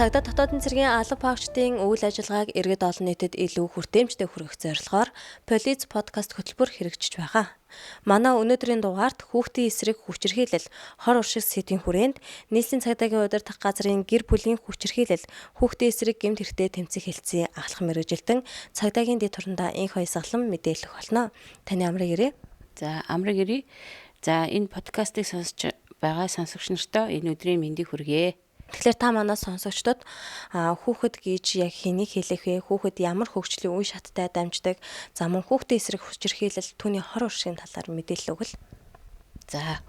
Цагдаа дотоодын цэргийн алба паагчдын үйл ажиллагааг иргэд олон нийтэд илүү хүртээмжтэй хүргэх зорилгоор Police подкаст хөтөлбөр хэрэгжиж байгаа. Манай өнөөдрийн дугаарт хүүхдийн эсрэг хүчирхийлэл, хор уршиг сэдвийн хүрээнд нийслэлийн цагдаагийн удирдах газрын гэр бүлийн хүчирхийлэл, хүүхдийн эсрэг гэмт хэрэгтэй тэмцэх хэлтсийн ахлах мэргэжилтэн цагдаагийн дэд хурандаа инх баясгалан мэдээлэх болно. Таны амрыг ирээ. За, амрыг ирээ. За, энэ подкастыг сонсож байгаа сонсогч нартаа энэ өдрийн мэндийг хүргэе. Тэгэхээр та манай сонсогчдод хүүхэд гэж яг хэнийг хэлэх вэ? Хүүхэд ямар хөгжлийн үе шаттай дамждаг? За, мөн хүүхдийн эсрэг хүчирхийлэл, түүний хор уршигын талаар мэдээлэл өгөл. За,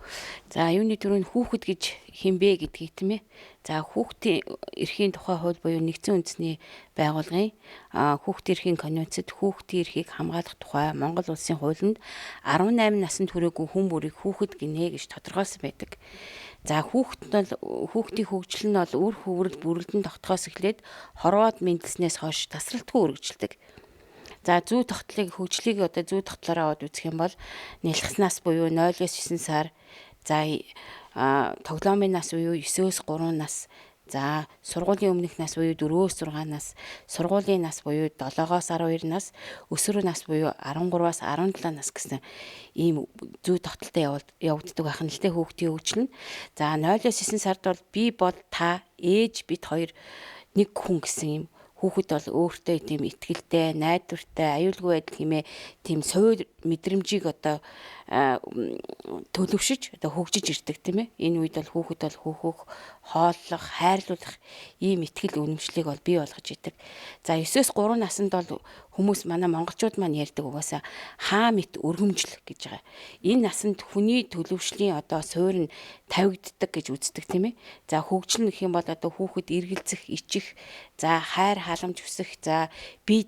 юуны түрүүнд хүүхэд гэж хэн бэ гэдгийг, тийм ээ. За, хүүхдийн эрхийн тухай хууль буюу Нэгдсэн Үндэсний Байгууллагын хүүхдийн эрхийн конвенцэд хүүхдийн эрхийг хамгаалах тухай Монгол Улсын хуулинд 18 наснд хүрээгүй хүн бүрийг хүүхэд гинэ гэж тодорхойлсон байдаг. За, хүүхэд нь бол хүүхдийн хөгжил нь бол үр хөврөл бүрэлдэн тогтхоос эхлээд хорвоод мэндэлснээс хойш тасралтгүй үргэлжилдэг. За, зүй тогтлыг, хөгжлийг одоо зүй тогтлороо аваад үзэх юм бол нялхснаас буюу 0-оос 9 сар, за, тоглоомын нас буюу 9-өөс 3 нас, за, сургуулийн өмнөх нас буюу 4-өөс 6 нас, сургуулийн нас буюу 7-оос 12 нас, өсвөр нас буюу 13-аас 17 нас гэсэн ийм зүй тогтолтой явагддаг байх нь л дээ хүүхдийн хөгжил нь. За, 0-оос 9 сард бол би бол та, ээж, бид хоёр нэг хүн гэсэн юм хүүхэд бол өөртөө тийм итгэлтэй, найдвартай, аюулгүй байдал хэмээ тийм суур мэдрэмжийг одоо төлөвшөж, одоо хөгжиж ирдэг, тийм ээ. Энэ үед бол хүүхэд бол хөөхөх, хооллох, хайрлуулах ийм итгэл үнэмшлийг бол бий болгож идэг. За, 9-өөс 3 наснд бол хүмүүс, манай монголчууд маань ярьдаг угаасаа хаа мэт өргөмжл гэж байгаа. Энэ насанд хүний төлөвшлийн одоо суур нь тавигддаг гэж үздэг, тийм ээ. За, хөгжил гэх юм бол одоо хүүхэд эргэлзэх, ичих, за, хайр халамж хүсэх, за, бие